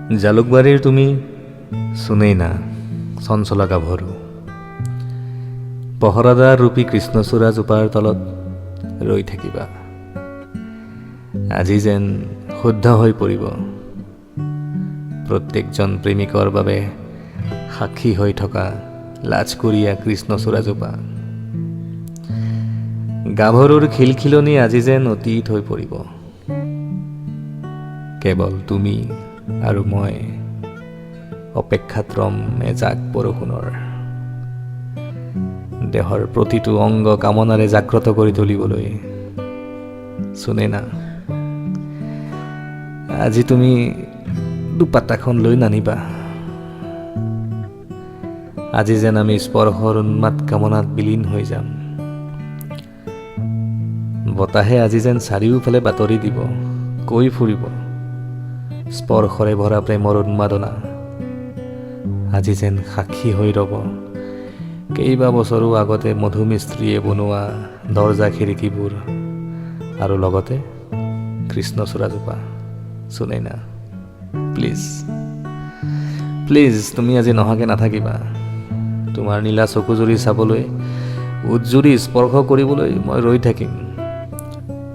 জালুকবাৰীৰ তুমি সুনেইনা, চঞ্চলা গাভৰু, পহৰাদাৰ ৰূপী কৃষ্ণচূড়া জোপাৰ তলত ৰৈ থাকিবা। আজি যেন শুদ্ধ হৈ পৰিব প্ৰত্যেকজন প্ৰেমিকৰ বাবে সাক্ষী হৈ থকা লাজকুৰীয়া কৃষ্ণচূড়াজোপা। গাভৰুৰ খিলখিলনি আজি যেন অতীত হৈ পৰিব। কেৱল তুমি আৰু মই অপেক্ষাত ৰম এজাক বৰষুণৰ, দেহৰ প্ৰতিটো অংগ কামনাৰে জাগ্ৰত কৰি তুলিবলৈ। সুনেনা, আজি তুমি দুপাত্তাখন লৈ নানিবা। আজি যেন আমি স্পৰ্শৰ উন্মাদ কামনাত বিলীন হৈ যাম। বতাহে আজি যেন চাৰিওফালে বাতৰি দিব, কৈ ফুৰিব স্পৰ্শৰে ভৰা প্ৰেমৰ উন্মাদনা। আজি যেন সাক্ষী হৈ ৰ'ব কেইবা বছৰো আগতে মধুমিস্ত্ৰীয়ে বনোৱা দৰ্জা খিৰিকীবোৰ আৰু লগতে কৃষ্ণচূড়াজোপা। সুনেনা, প্লিজ প্লিজ, তুমি আজি নহাকে নাথাকিবা। তোমাৰ নীলা চকুজুৰি চাবলৈ, ওঁঠজুৰি স্পৰ্শ কৰিবলৈ মই ৰৈ থাকিম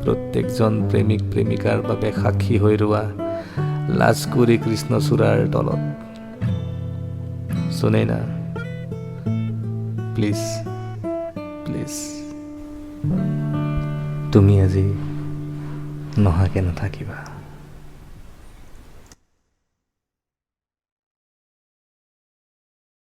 প্ৰত্যেকজন প্ৰেমিক প্ৰেমিকাৰ বাবে সাক্ষী হৈ ৰোৱা লাজকুৰী কৃষ্ণচূড়াৰ তলত। সুনেনা, প্লিজ প্লিজ, তুমি আজি নহাকে নাথাকিবা।